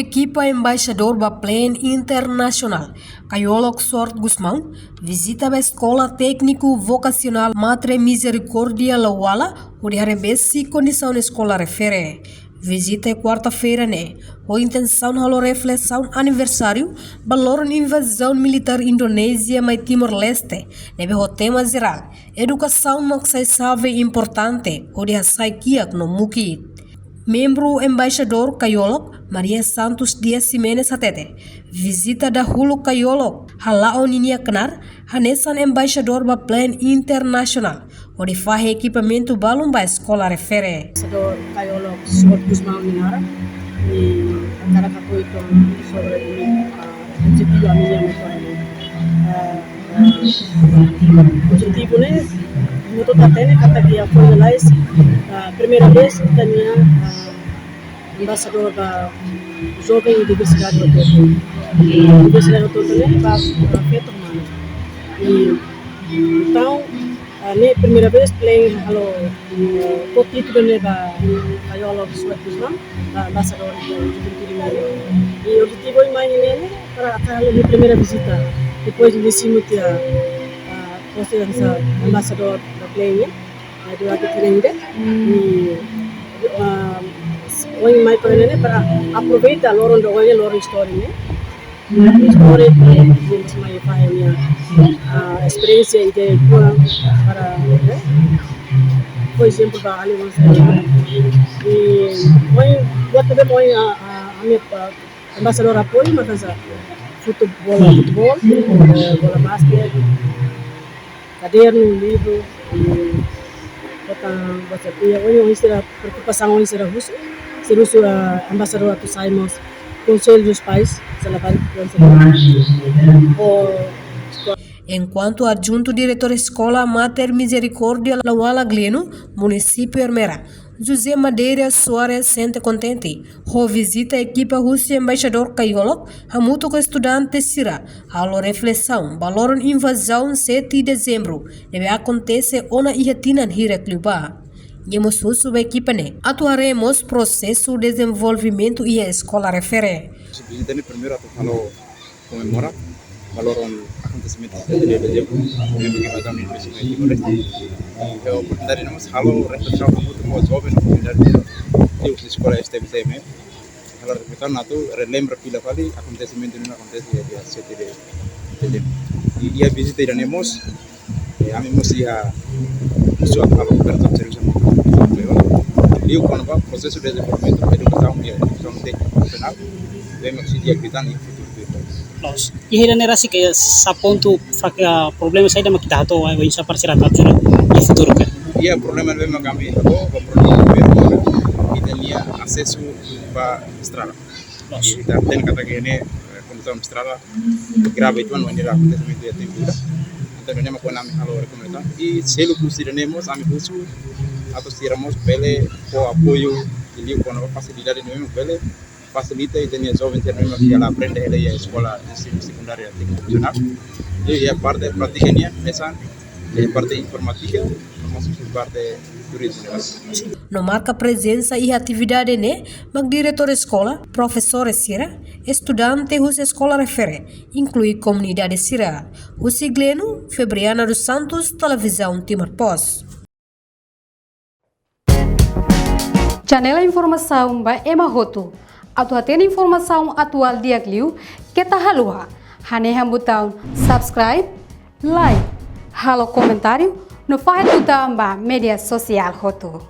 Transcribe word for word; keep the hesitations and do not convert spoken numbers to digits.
Ekipa embaixadór ba Plan Internasionál, Kaiolok Swart Gusmão, vizita ba Eskola Tékniku Vokasionál Mater Misericórdia Lawala, hodi haree besik kondisaun eskola refere. Vizita iha kuarta-feira ne'e, ho intensaun halo reflesaun aniversáriu ba loron invazaun militár Indonézia mai Timor-Leste, ne'ebé ho tema jerál, edukasaun mak sai xave importante hodi hasai kiak no mukit. Membru embaixadór Kaiolok, Maria Santos Dias Ximenes hatete, vizita dahuluk Kaiolok hala'o ninia knaar hanesan embaixadór ba Plan Internasionál, hodi fahe ekipamentu balun ba eskola refere. Embaixadór Kaiolok Swart Gusmão nia naran, i hakarak hato'o uitoan sobre, ah, objetivu ami-nia meta. Ah, ah, objetivu ne'e, hamutuk hatene katak iha foin lalais, ah, primeira vez ita-nia, ah, embaixadór ba joven universidade hotu-hotu. Universidade hotu-hotu ne'e ba, ba feto mane. I, entaun, ah, ne'e primeira vez Plan halo, eh, fó títulu ne'e ba Kaiolok Swart Gusmão, ba embaixadór ba juventude nian. I objetivu ohin mai ne'e para ita halo nia primeira vizita. Depois de simu tiha, ah, posisaun embaixadór ba Plan, eh, durante tinan ida. I, ah, ohin mai para ne'e para aproveita loron ida ohin, loron istóriku ne'e. Istóriku, eh, nia mai fahe nia, ah, esperiénsia ida boa para, eh, por ezemplu, ba alin oan sira. I ohin, buat ne'ebé ohin, ah, ah, ami, ah, embaixadór apoiu, mak hanesan futebol, futebol, eh, bola basket, kadernu, livru, i kota WhatsApp. I ohin, ohin sira preokupasaun ohin sira husu, sira husu, ah, embaixadór atu sai mós Conselho dos Pais, se la bali Conselho. Ou Enkuantu adjuntu diretór Eskola Mater Misericórdia Lawala Gleno, Munisípiu Ermera, José Madeira Soares sente kontente ho vizita ekipa husi embaixadór Kaiolok hamutuk ho estudante sira, halo reflesaun ba loron invazaun sete Dezembru ne'ebé akontese ona iha tinan hirak liubá. Nia mós husu ba ekipa ne'e atu haree mós prosesu dezenvolvimentu iha eskola refere. Vizita ne'e primeiru atu halo komemora ba loron akontesimentu sete de Dezembru, ne'ebé ke mata mi presi mai Timor-Leste. I iha oportunidade ne'e mós halo reflesaun hamutuk ho joven komunidade liuhusi eskola S T M T M. Halo reflesaun atu relembra fila fali akontesimentu ne'ebé akontese iha dia sete de Dezembru. I iha vizita ida-ne'e mós, eh, ami mós iha husu atu halo kooperasaun servisu hamutuk ho liu kona-ba prosesu dezenvolvimentu edukasaun iha edukasaun tékniku vokasionál, ne'ebé mak sei di'ak liután iha futuru tuir. Loos. Iha ida-ne'e rasik, eh, sá pontu frak, ah, problema saida mak ita hato'o, eh, oinsá para sira atu ajuda iha futuru ka? Iha problema ne'ebé mak ami hato'o, ba problema ne'ebé mak ita-nia asesu ba estrada. Loos. I ita hatene katak iha ne'e, eh, kondisaun estrada grave uitoan, wainhira akontesimentu iha tempu ida. Entaun, ne'e mak ohin ami halo rekomendasaun. I seluk husi ida-ne'e mós ami husu atu sira mós bele fó apoiu liu kona-ba fasilidade ne'ebé mak bele fasilita ita-nia joven sira ne'ebé mak sei la aprende hela iha eskola ensinu sekundáriu tékniku vokasionál. I iha parte prátika nian, hanesan iha parte informátika, termasuk parte turizmu ne'e. No marka prezensa iha atividade ne'e, mak diretór eskola, profesór sira, estudante husi eskola refere, inklui komunidade sira. Husi Gleno, Febriana dos Santos, Televizaun Timor Post. Janela informasaun ba ema hotu. Atu hatene informasaun atuál di'ak liu, keta haluha hanehan butaun subscribe, like, halo komentáriu, no fahe tutan ba média sosiál hotu.